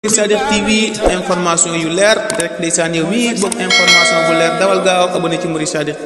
Sadikh TV information yu leer rek ndeysaan yow mi bëgg information bu leer dawal gaaw abonné ci Mouride Sadikh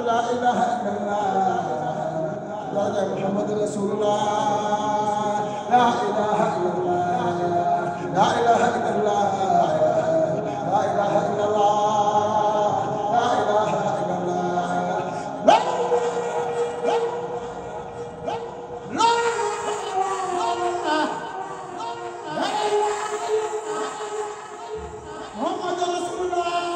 لا إله إلا الله يا محمد رسول الله لا إله إلا الله لا إله إلا الله لا إله إلا الله لا إله إلا الله لا محمد رسول الله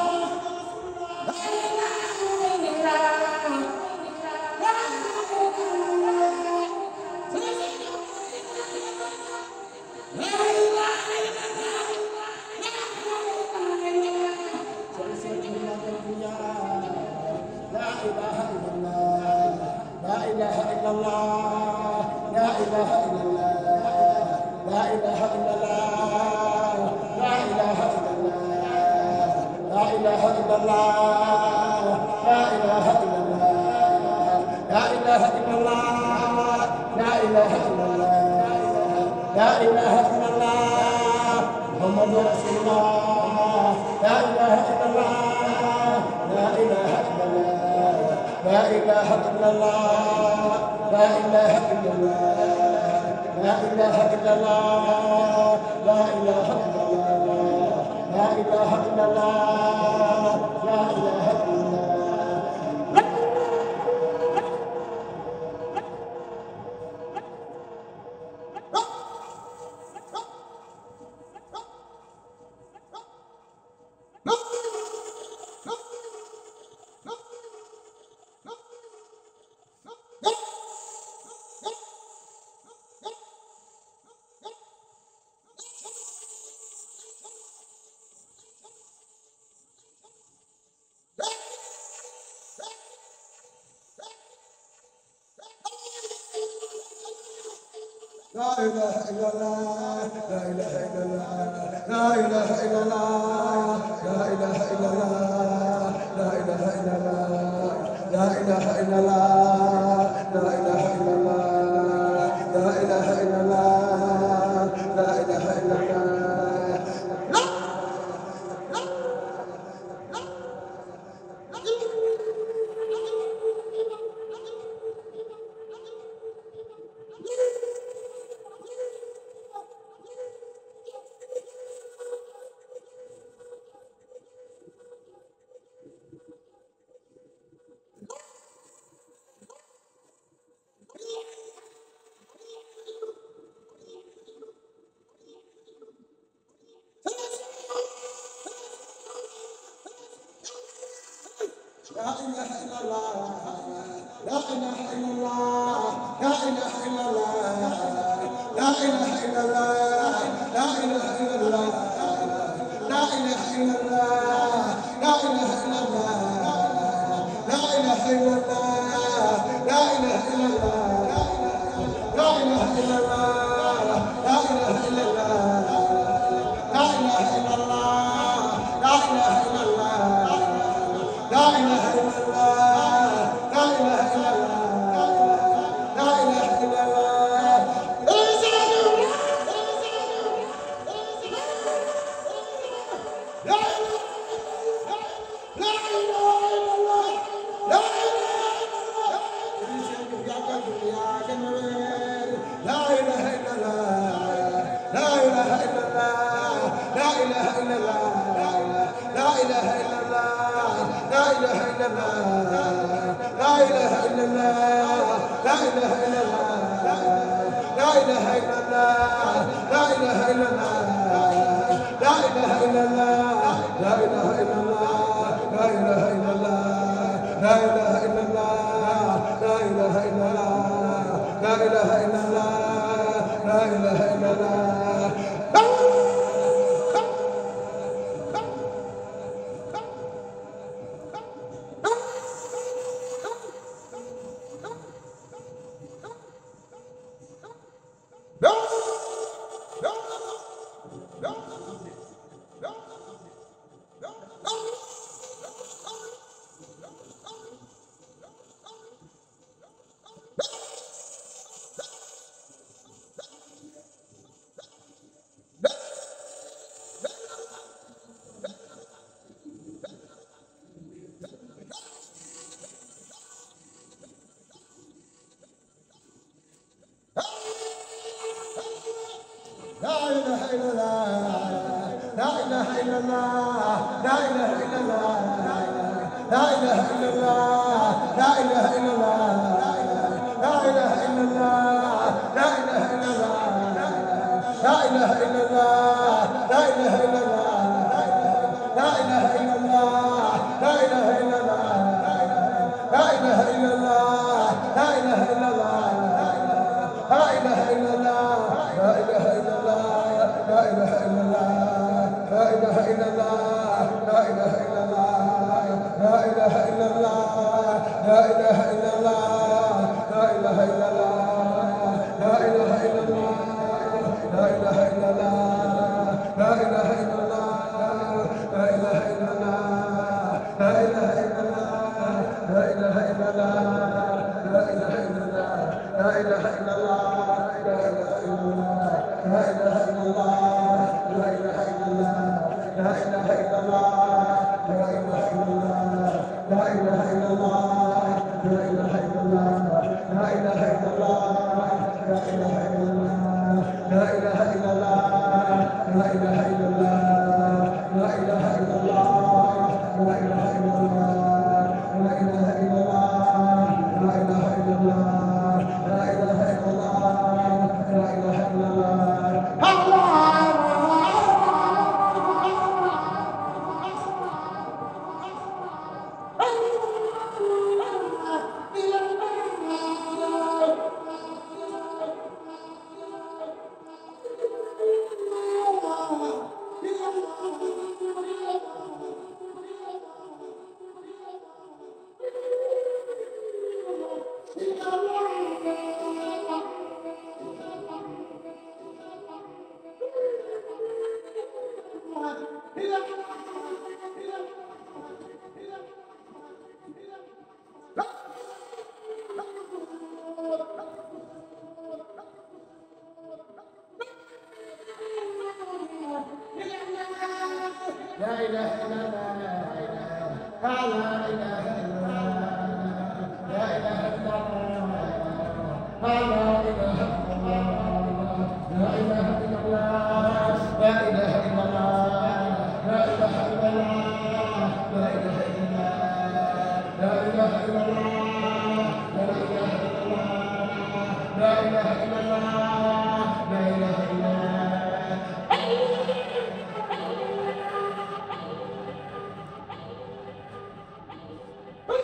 لا إله إلا الله محمد رسول الله لا إله إلا الله لا إله إلا الله لا إله إلا الله لا إله إلا الله لا إله إلا الله لا إله إلا الله لا إله إلا الله لا إله إلا الله لا إله إلا الله لا إله إلا الله لا إله إلا الله لا إله إلا الله لا إله إلا الله لا إله إلا الله لا إله إلا الله لا إله إلا الله لا إله إلا الله لا إله إلا الله لا إله إلا الله لا إله إلا الله لا إله إلا الله لا إله إلا الله لا إله إلا الله لا إله إلا الله لا إله إلا الله لا إله إلا الله لا إله إلا الله لا إله إلا الله لا إله إلا الله لا إله إلا الله لا إله إلا الله لا إله إلا الله لا إله إلا الله Oh!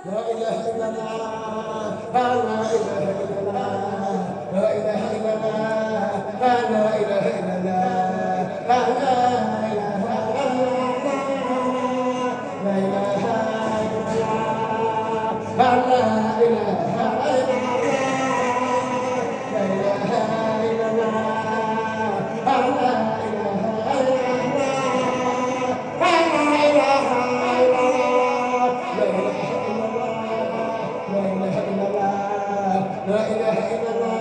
لا إله إلا الله لا إله إلا الله لا إله إلا الله لا إله إلا الله لا إله إلا الله لا إله إلا الله لا إله إلا الله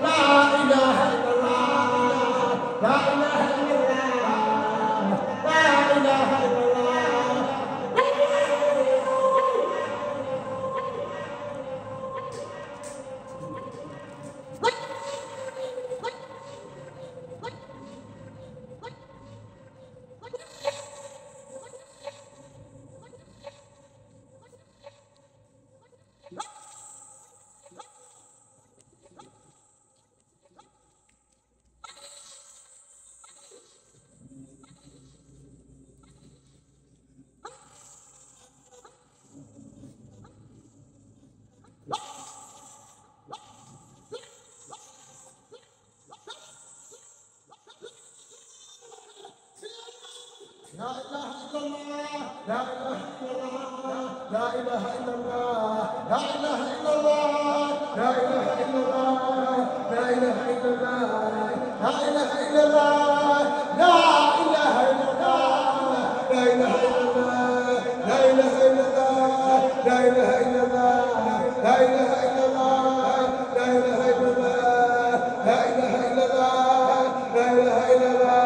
لا إله لا إله إلا الله لا إله إلا الله لا إله إلا الله لا إله إلا الله لا إله إلا الله لا إله إلا الله لا إله إلا الله لا إله إلا الله لا إله إلا الله لا إله إلا الله لا إله إلا الله لا إله إلا الله لا إله إلا الله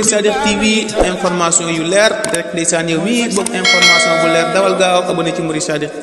Sadikh TV information yu leer rek ndeysaan yow mi bëgg information bu leer dawal gaaw abonné ci Mouride Sadikh